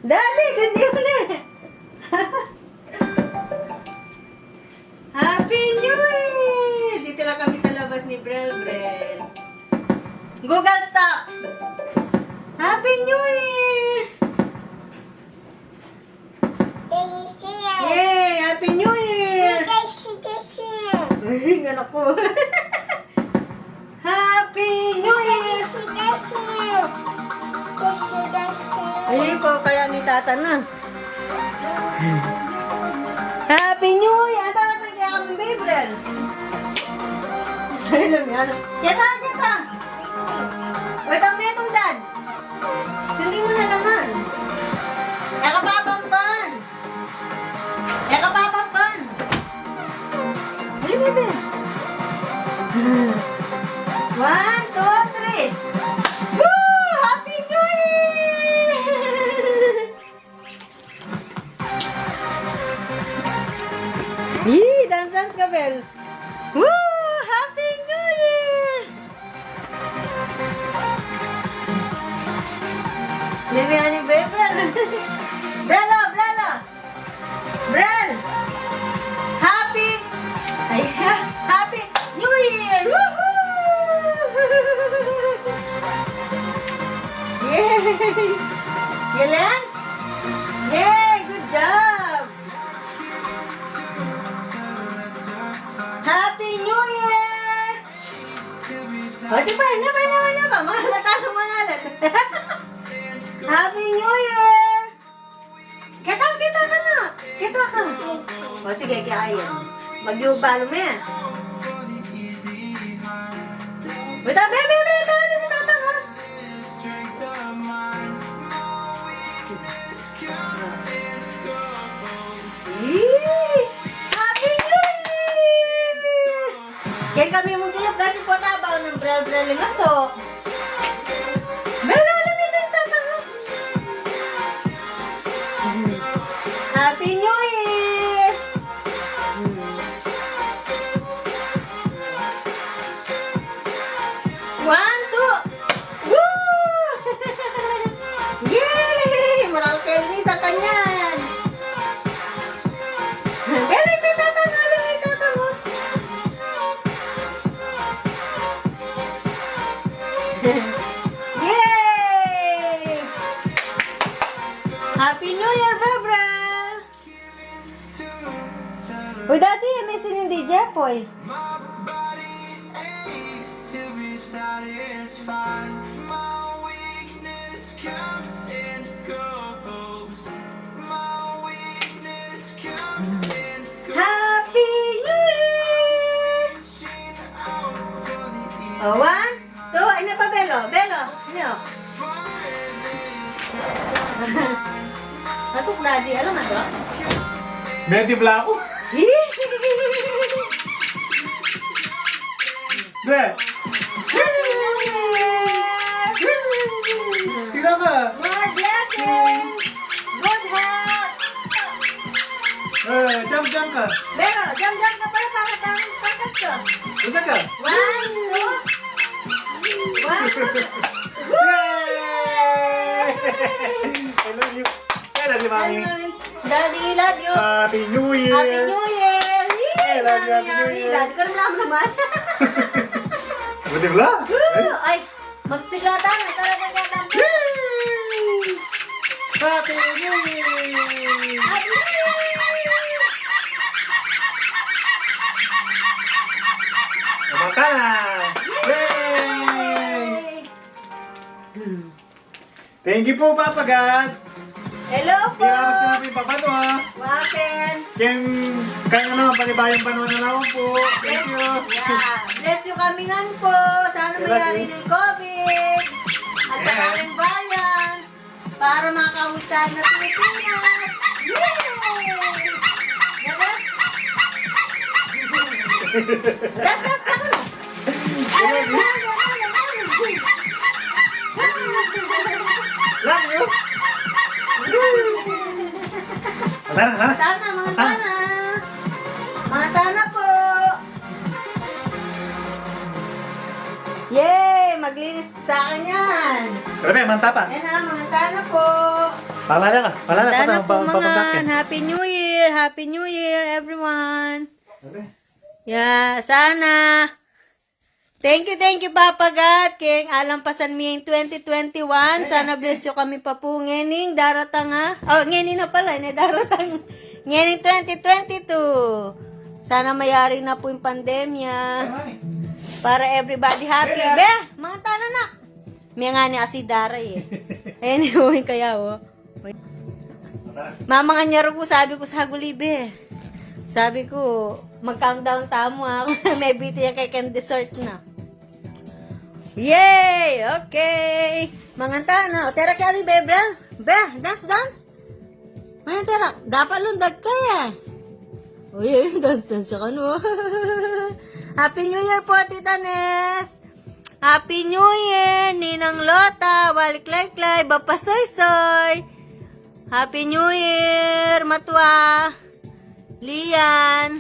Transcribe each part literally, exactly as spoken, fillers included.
Daddy, sindi mu na. Happy New Year! Dito lang kami sa labas ni Brel Brel. Google, stop! Happy New Year! Yay! Happy New Year! Ay, anak ko. Happy New Year! Ay, pa kaya ni Tata na. Happy New Year! Ata na tayo kaya kami, Gabriel. Ay, alam niya, ano? Kita, kita! Wait, ang metong dad. Sindi mu na naman. Kaya ka papampan. Kaya ka papampan. Dali, bebe. One, two, three. Woo! Happy New Year! Yee! Dance, dance ka, Bel. Woo! Happy New Year! Limi ani, Bel. Bel, oh, Bel, oh. Brel! Happy, ay, Happy New Year! Woohoo! Yay! Galing? Yay! Good job! Happy New Year! O, di ba? Ano ba? Ano ba? Mangalat tayo, mangalat. Happy New Year! Kita, kita ka na. Kita ka. O, sige, kaya ayan. Mag-iubalo me. Bita, be, be, be, tawa na, bita, tawa. Yee! Happy New Year! Ken kami mung kilub kasi po tabaw nang brel-brel ing aso. Brel, alam mo yung tata mo? Happy New Year! One, two! Woo! Yay! Marami kayo ni sa kanyan. Pero ito, tata, alam mo, ito, tata mo. Yay! Happy New Year, Barbara! Uy, Daddy, may sinindi, Jepoy. Happy New Year! O, one, two, ano pa, Belo? Belo, ano? Pasok, Daddy. Alam mo to? May timpla ako. Be! Tingnan ka. More blessings! Good health! Eh, jump, jump ka. Pero, jump, jump ka pala para pang-, pangkat ka. Punta ka. One, two. One, two. Yay! I love you. I love you, Mami. Daddy, love you. Happy New Year. Happy New Year. I love you, Happy New Year. Daddy, ko naman, naman. Buti pala. Woo! Ay, magsigla tayo. Tara, tara, tara. Woo! Happy New Year! Happy New Year! Kumanta na! Yay! Thank you po, Papa God. Hello po. Pira mo sinabi, Papa, to, ha? Wapen. Ken, kaya naman, panibayang panahon na naman po. Thank you. Yeah. Bless you kami ngan po. Sana mayari na yung COVID. At saka yung variant. Para makauwi tayo na Pilipinas. Yay! Diba? That's, that's, that's, Love you. Tana, tana. Tana, mga tana. Mga tana po. Yay! Maglinis sa kanyan. Pero may manta pa. Ayan na, mga tana po. Palala ka, palala ka. Sana po, ba-, ba-, mga, happy New Year, happy New Year, everyone. Ya, sana. Thank you, thank you, Papa God, keng alampasan mi ing twenty twenty-one. Sana bless you kami pa po ngening daratang, ah. Oh, ngening na pala, ini daratang. Ngening twenty twenty-two. Sana mayari na po ing pandemya. Para everybody happy. Be, mga tanan na. Miyangani asi dara, eh. Anyway, kaya, oh. Mamangan ya ru ku, sabi ku sa guli, be. Sabi ku, mag-countdown tamu, ah. Mebiti ya keng dessert na. Yay! Okay. Mangan ta na. O, tera kaya ni Bebel. Be, dance, dance. Mangan tera. Dapat lundag ka, eh. Uy, uy, dance, dance ka, no? Happy New Year po, Tita Nes. Happy New Year, Ninang Lota, Waliklay-klay, Bapa Soy-soy. Happy New Year, Matwa. Lian.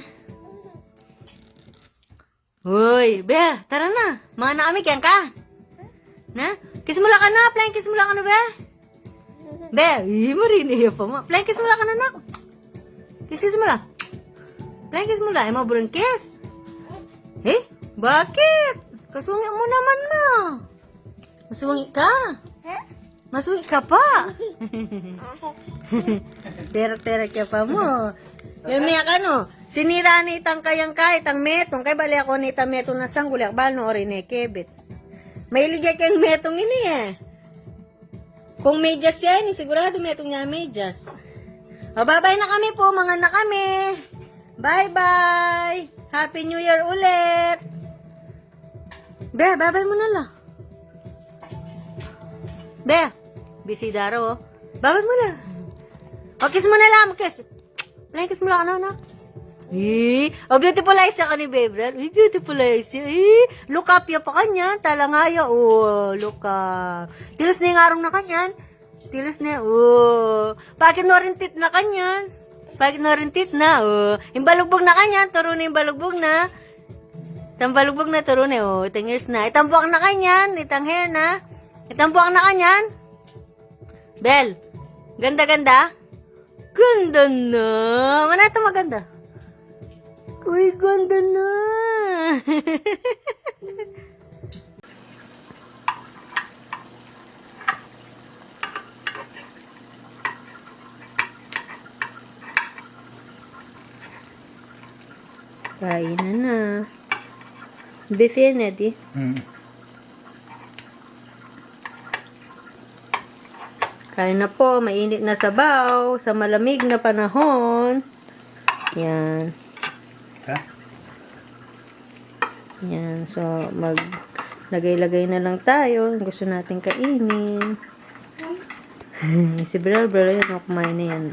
Uy, be, tara na. Mangan na kami, keng ka. Na? Kiss mu la kanu, flying kiss mu la kanu, be. Be, ih, marini ya pa ma. Flying kiss mu la kanu, nak. Kiss, kiss mu la. Flying kiss mu la. E mu buring kiss? Eh, bakit? Kasungi mu naman, ma. Masungi ka? Masungi ka pa? Tera-tera kaya pa mu. Meme, kanu, sinira ne itang kayang ka, itang metung. Kaya bale aku ne itang metung na sanggul, e ku balu no ori ne kebit. Mailig ya keng metung ini, eh. Kung medyas ya ini, siguradu metung ya medyas. O, bye-bye na kami po, mangan na kami. Bye-bye. Happy New Year ulit. Be, bye-bye mu na la. Be, bisita ra, oh. Bye-bye mu na. O, kiss mu na la, kiss. Flying kiss mu la kanu, anak. Eh, o, beautiful eyes ya kanu, Bebel. Uy, beautiful eyes ya. Eh, look up ya pa kanyan. Talanga ya. O, look up. Tilis ne ing arung na kanyan. Tilis ne. O, pakit no rin tit na kanyan. Pakit no rin tit na. O, ing balugbug na kanyan. Turu ne ing balugbug na. Itang balugbug na, turu ne. O, itang ears na. Itang buak na kanyan. Itang hair na. Itang buak na kanyan. Bel, ganda-ganda? Ganda na. Mana ita maganda? Uy, ganda na. Kain na na. Beef yan, eh, di? Mm. Kain na po, mainit na sabaw sa malamig na panahon. Yan. Ha? Yan, so maglagay-lagay na lang tayo. Gusto nating kainin. Si Bral Bral, yan, o, kumain na yan.